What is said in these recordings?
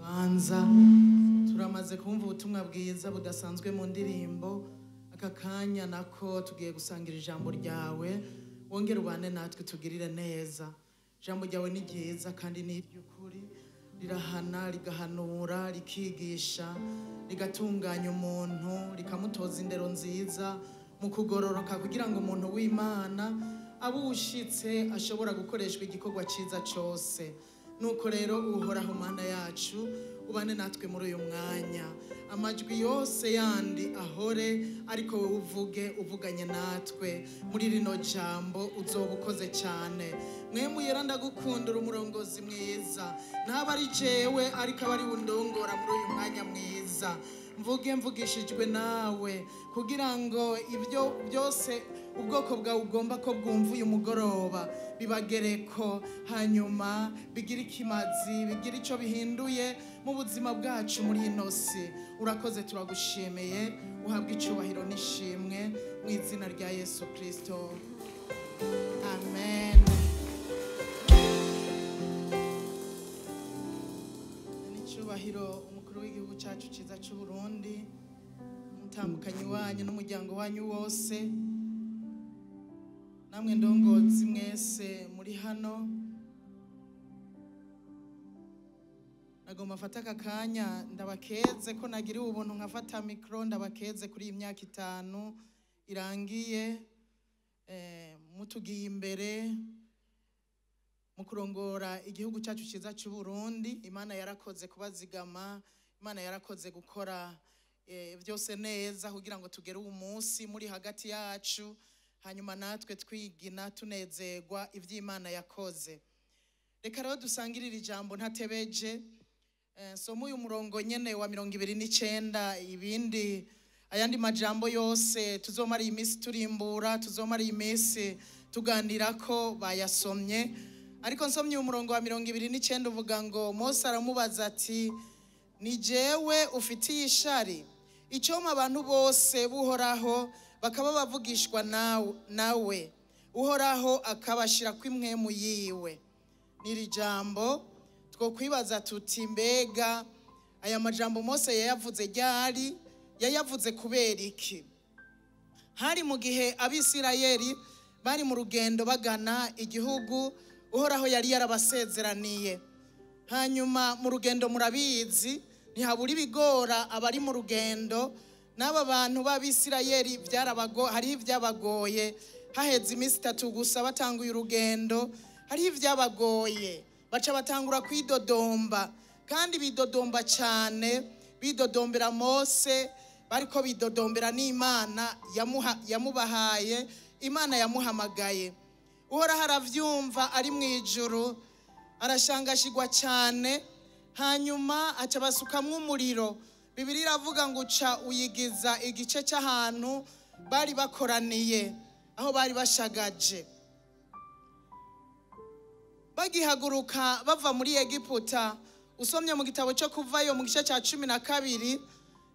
Banza turamaze kumva ubutumwa bwiza budasanzwe mu ndirimbo. Aka kanya nako tugiye gusangira ijambo ryawe, wongere ubane natwe tugirire neza. Ijambo ryawe ni ryiza kandi ni iry'ukuri, rirahana, rigahanura, rikigisha, rigatunganya umuntu, rikamutoza indero nziza mu kugororoka, kugira ngo umuntu w'Imana abe uwushitse ashobora gukoreshwa igikorwa cyiza cyose. Nuko rero Uhoraho Mana yacu, ubane natwe muri uyu mwanya, amajwi yose yandi ahore, ariko wowe uvuge, uvuganye natwe muri rino jambo, uzoba ukoze cyane. Mwemu Yera, ndagukundira umurongozi mwiza, ntaba ari jewe ariko aba ari undongora muri uyu mwanya mwiza. Mvuge mvugishijwe nawe, kugira ngo ibyo byose ubwoko bwawe ugomba ko bwumva uyu mugoroba bibagereko, hanyuma bigire ikimazi, bigire icyo bihinduye mu buzima bwacu muri ino si. Urakoze, turagushimiye, uhabwe icyubahiro n'ishimwe mu izina rya Yesu Kristo, amen. N'icyubahiro umukuru w'igihugu cyacu cyiza cy'u Burundi, umutambukanyi wanyu n'umuryango wanyu wose, namwe ndongozi mwese muri hano, nagomba mfate aka kanya ndabakeze ko nagiriwe ubuntu nkafata mikoro. Ndabakeze kuri iyi myaka 5 irangiye mutugiye imbere mu kurongora igihugu cyacu cyiza cy'u Burundi. Imana yarakoze kubazigama, Imana yarakoze gukora byose neza kugira ngo tugere uwo munsi muri hagati yacu, hanyuma natwe twigina tunezerwa iby'Imana yakoze. Reka rero dusangirire ijambo ntatebeje. Nsoma uyu murongo nyene wa 29, ibindi ayandi majambo yose tuzomara iyi minsi turimbura, tuzomara iyi minsi tuganira ko bayasomye. Ariko nsomye uyu murongo wa 29 uvuga ngo Mose aramubaza ati: "Ni jewe ufitiye ishari? Icyoma abantu bose buhoraho bakaba bavugishwa nawe, Uhoraho akabashira kw'imwemu yiwe." Niri jambo twokwibaza tuti: mbega aya majambo Mose yayavuze ryari? Yayavuze kubera iki? Hari mu gihe Abisirayeli bari mu rugendo bagana igihugu Uhoraho yari yarabasezeraniye. Hanyuma mu rugendo, murabizi, ntihabura ibigora abari mu rugendo. N'aba bantu b'Abisirayeli hariho ibyabagoye. Haheze iminsi 3 gusa batanguye urugendo, hariho ibyabagoye, baca batangura kwidodomba, kandi bidodomba cyane, bidodombera Mose, bariko bidodombera n'Imana yamubahaye, Imana yamuhamagaye. Uhoraho aravyumva ari mu ijuru, arashangashigwa cyane, hanyuma aca basukamwo umuriro. Bibiliya iravuga ngo uca uyigiza igice cy'ahantu bari bakoraniye, aho bari bashagaje. Bagihaguruka bava muri Egiputa, usomye mu gitabo cyo Kuvayo mu gice cya 12,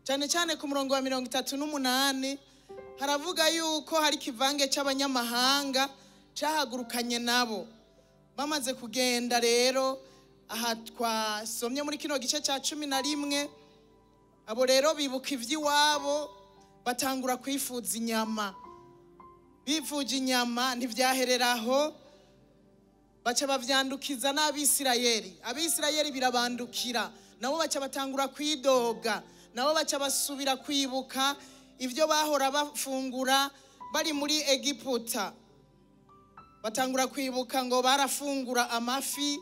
cyane cyane ku murongo wa 38, haravuga yuko hari ikivange cy'abanyamahanga cyahagurukanye nabo. Bamaze kugenda rero, aha twasomye muri kino gice cya 11, abo rero bibuka iby'iwabo, batangura kwifuza inyama. Bifuje inyama, ntibyahereraho, baca bavyandukiza n'Abisirayeli. Abisirayeli birabandukira, nabo baca batangura kwidoga, nabo baca basubira kwibuka ibyo bahora bafungura bari muri Egiputa. Batangura kwibuka ngo barafungura amafi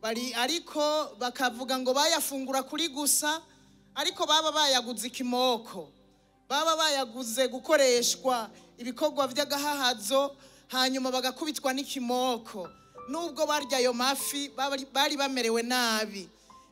bari, ariko bakavuga ngo bayafungura kuri gusa, ariko baba bayaguze ikimoko, baba bayaguze gukoreshwa ibikorwa by'agahahazo, hanyuma bagakubitwa n'ikimoko. Nubwo barya ayo mafi bari bamerewe nabi.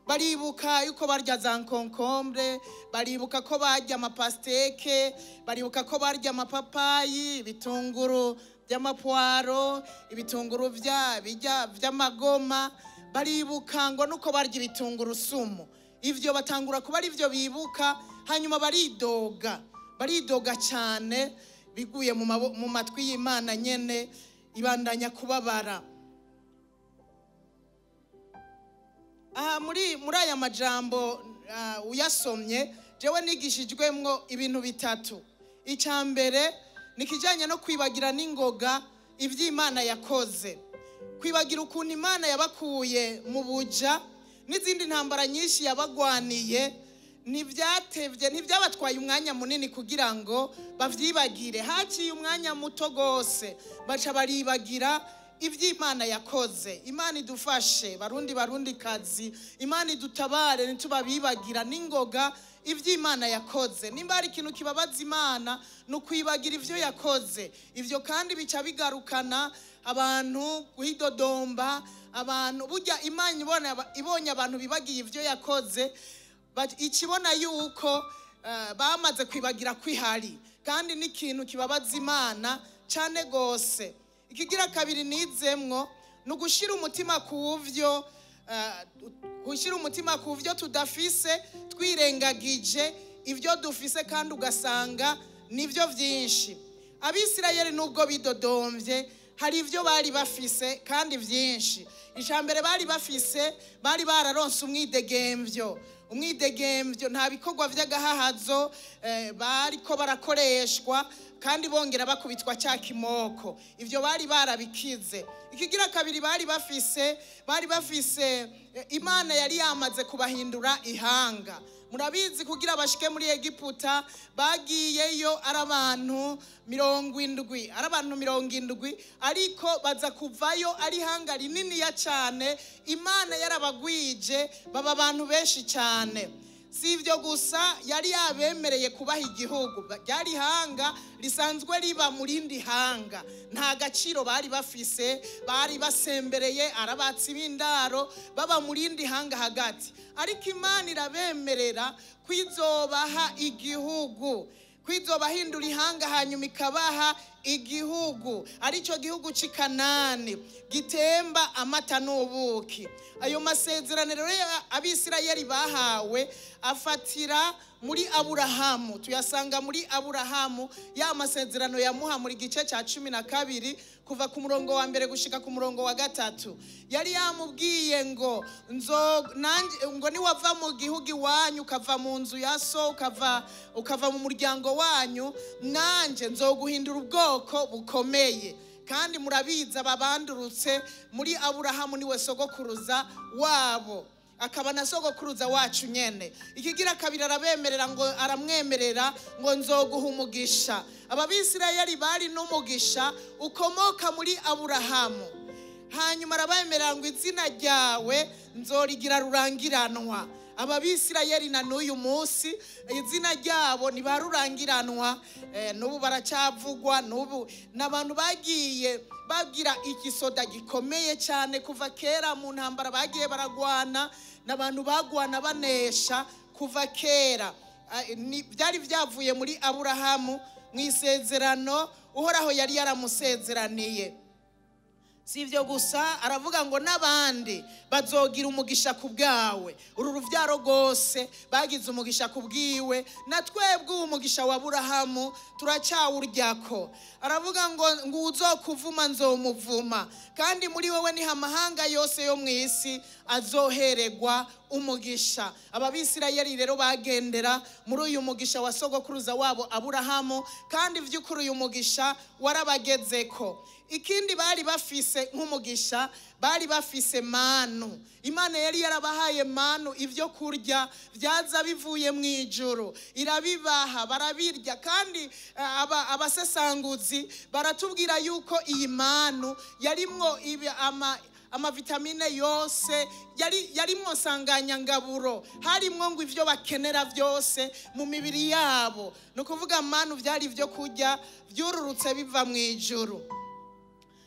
Baribuka yuko barya za nkonkombre, baribuka ko barya amapasteke, baribuka ko barya amapapayi, ibitunguru by'amapwaro, ibitunguru bijya by'amagoma, baribuka ngo nuko barya ibitungurusumu. Ivyo batangura kuba ari byo bibuka, hanyuma baridoga, baridoga cyane, biguye mu matwi y'Imana nyene, ibandanya kubabara. Aha muri aya majambo uyasomye, jewe nigishijwemwo ibintu bitatu. Icya mbere ni ikijyanye no kwibagira n'ingoga iby'Imana yakoze, kwibagira ukuntu Imana yabakuye mu buja n'izindi ntambara nyinshi yabagwaniye. Ntibyatevye, ntibyabatwaye umwanya munini kugira ngo bavyibagire. Haciye umwanya muto gose baca baribagira iby'Imana yakoze. Imana idufashe, Barundi, Barundi kazi, Imana idutabare ntitubabibagira n'ingoga iby'Imana yakoze. Nimba hari ikintu kibabaza Imana, ni ukwibagira ibyo yakoze. Ibyo kandi bica bigarukana abantu guhidodomba abantu. Burya Imana ibonye abantu bibagiye ibyo yakoze, ikibona yuko bamaze kwibagira kwihari, kandi n'ikintu kibabaza Imana cyane gose. Ikigira kabiri nizemwo ni ugushira umutima ku vyo gushyira umutima ku byo tudafise, twirengagije ibyo dufise, kandi ugasanga nibyo byinshi. Abisirayeli nubwo bidodombye, hari ibyo bari bafise kandi byinshi. Ijambere bari bafise, bari bararonse umwidegemvyo. Umwidegemvyo, nta bikorwa by'agahahazo bariko barakoreshwa kandi bongera bakubitwa cya kimoko. Ibyo bari barabikize. Ikigira kabiri bari bafise, bari bafise Imana yari yamaze kubahindura ihanga. Murabizi, kugira bashike muri Egiputa bagiyeyo ari abantu 70, ari abantu 70, ariko baza kuvayo ari ihanga rininiya cyane. Imana yarabagwije, baba abantu benshi cyane. Si ibyo gusa, yari yabemereye kubaha igihugu. Ryari ihanga risanzwe riba mu rindi hanga, nta gaciro bari bafise, bari basembereye, arabatsi b'indaro, baba mu rindi hanga hagati. Ariko Imana irabemerera kwizobaha igihugu, kwizobahindura ihanga, hanyuma ikabaha igihugu, aricyo gihugu cy'i Kanani gitemba amata n'ubuki. Ayo masezerano rero Abisirayeli bahawe afatira muri Aburahamu, tuyasanga muri Aburahamu, ya masezerano yamuha muri gice cya 12 kuva ku murongo wa mbere gushika ku murongo wa gatatu. Yari yamubwiye ngo nzo nanje, ngo niwava mu gihugu iwanyu, ukava mu nzu ya so, ukava mu muryango wanyu, nanje nzoguhindura ubwoko bukomeye. Kandi murabizi, ababandurutse muri Aburahamu, niwe sogokuruza wabo, akaba na sogokuruza wacu nyene. Ikigira kabiri, arabemerera ngo, aramwemerera ngo nzoguha umugisha. Aba Bisirayeli bari n'umugisha ukomoka muri Aburahamu. Hanyuma arabemerera ngo izina ryawe nzorigira rurangiranwa. Aba Bisirayeli na n'uyu munsi izina ryabo ntibarurangiranwa, n'ubu baracyavugwa. N'ubu n'abantu bagiye bagira igisoda gikomeye cyane kuva kera. Mu ntambara bagiye baragwana, n'abantu bagwana banesha kuva kera. Byari byavuye muri Aburahamu, mu isezerano Uhoraho yari yaramusezeraniye. Si ibyo gusa, aravuga ngo n'abandi bazogira umugisha ku bwawe. Uru rubyaro rwose bagize umugisha ku bwiwe, na twebwe uwo mugisha wa Aburahamu turacyawuryako. Aravuga ngo uzokuvuma nzomuvuma, kandi muri wowe niho amahanga yose yo mu isi azoheregwa umugisha. Aba Bisirayeli rero bagendera muri uyu mugisha wa sogokuruza wabo Aburahamu, kandi by'ukuri uyu mugisha warabagezeko. Ikindi bari bafise nk'umugisha, bari bafise manu. Imana yari yarabahaye manu, ibyo kurya byaza bivuye mu ijuru, irabibaha barabirya. Kandi abasesanguzi baratubwira yuko iyi manu yarimwo amavitamine yose, yarimwo nsanganyangaburo, harimwo ngo ivyo bakenera byose mu mibiri yabo. Ni ukuvuga manu byari ibyo kurya byururutse biva mu ijuru.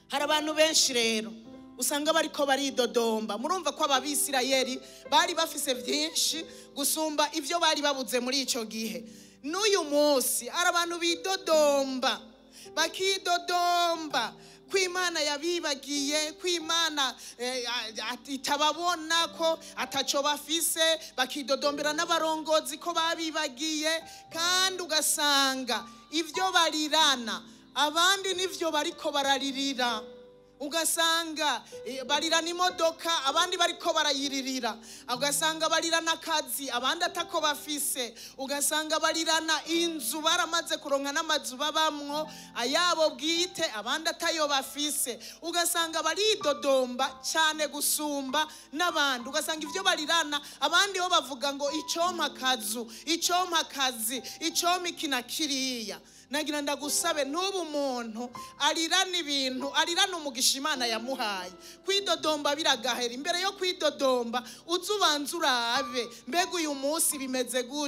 Hari abantu benshi rero usanga bariko baridodomba. Murumva ko Ababisirayeli bari bafise byinshi gusumba ibyo bari babuze muri ico gihe. N'uyu munsi hari abantu bidodomba, bakidodomba ko Imana yabibagiye, ko Imana itababona, ko ataco bafise, bakidodombera n'abarongozi ko babibagiye, kandi ugasanga ibyo barirana abandi nivyo bariko bararirira. Ugasanga barirana imodoka, abandi bariko barayiririra. Ugasanga barirana akazi, abandi atako bafise. Ugasanga barirana inzu, baramaze kuronka n'amazu babamwo ayabo bwite, abandi atayo bafise. Ugasanga baridodomba cyane gusumba n'abandi. Ugasanga ivyo barirana, abandi bo bavuga ngo icompa akazu, icompa akazi, icompa iki na kiriya. Nagira ndagusabe, ntubu umuntu arirana ibintu, arirana umugisha Imana yamuhaye. Kwidodomba biragahera. Imbere yo kwidodomba, uze ubanze urabe, mbega uyu munsi bimeze gute?